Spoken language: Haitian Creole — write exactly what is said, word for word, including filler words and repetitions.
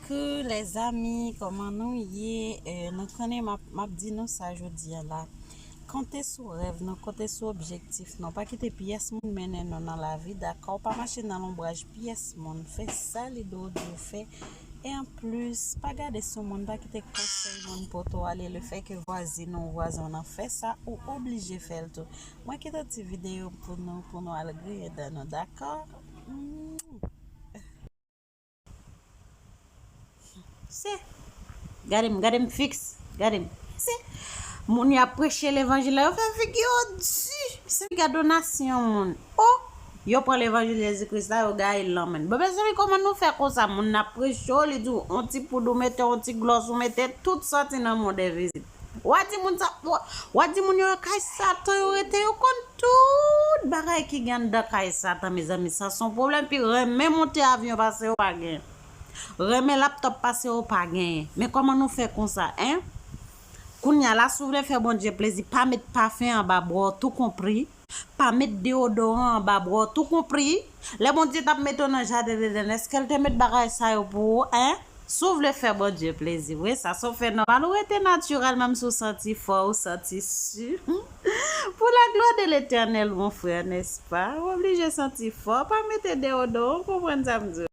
Coucou les amis, kòman nou ye? Eh, nou konnen m ap, m ap di nou sa jodi a la. Konte sou rèv nou, konte sou objektif nou. Pa kite pyès moun mennen nou nan lavi, dakò? Pa mache nan lonbraj pyès moun. Fè sa li dwe w di w fè. E anplis, pa gade sou moun, pa kite konsèy moun pote w ale. Lefètke vwazin ou vwazen w nan fè sa, ou oblije fè l tou. Mwen kite ti videyo pou nou, pou nou al griyen dan nou, dakò? Mm. Se. Gade m, gade m fiks. Gade m. Se. Moun y ap preche levanjil la, yo fè figi yo di. Se gade yon nasyon moun. O, yo pran levanjil Jezi Kris la, yo gaye l nan men. Bon, mezanmi, kòman nou fè konsa? Moun nan ap preche w, li di w, on ti poud ou mete, on ti glòs ou mete, tout sòti nan mond envizib. W a di moun sa, w a, w a di moun yo kay Satan yo rete, yo konn tout bagay ki gen anndan kay Satan, mezanmi, sa se yon pwoblèm. Pi renmen monte avyon pase yo pa gen. Renmen laptòp pase yo pa gen. Men kòman nou fè konsa, en? Kounye a la, si w vle fè Bondye plezi, pa met pafen anba bra w, tou konpri. Pa met deodoran anba bra w, tou konpri. Lè Bondye t ap mete w nan jaden Edenn, èske l te met bagay sa yo pou ou, en? Si w vle fè Bondye plezi vre, sa se yon fè nòmal, ou rete natirèl, menm si w santi fò, ou santi si. Pour la gloire de l'Éternel, mon frère, n'est-ce pas? Ou oblije santi fò, pa mete deodoran, ou konprann sa m di w.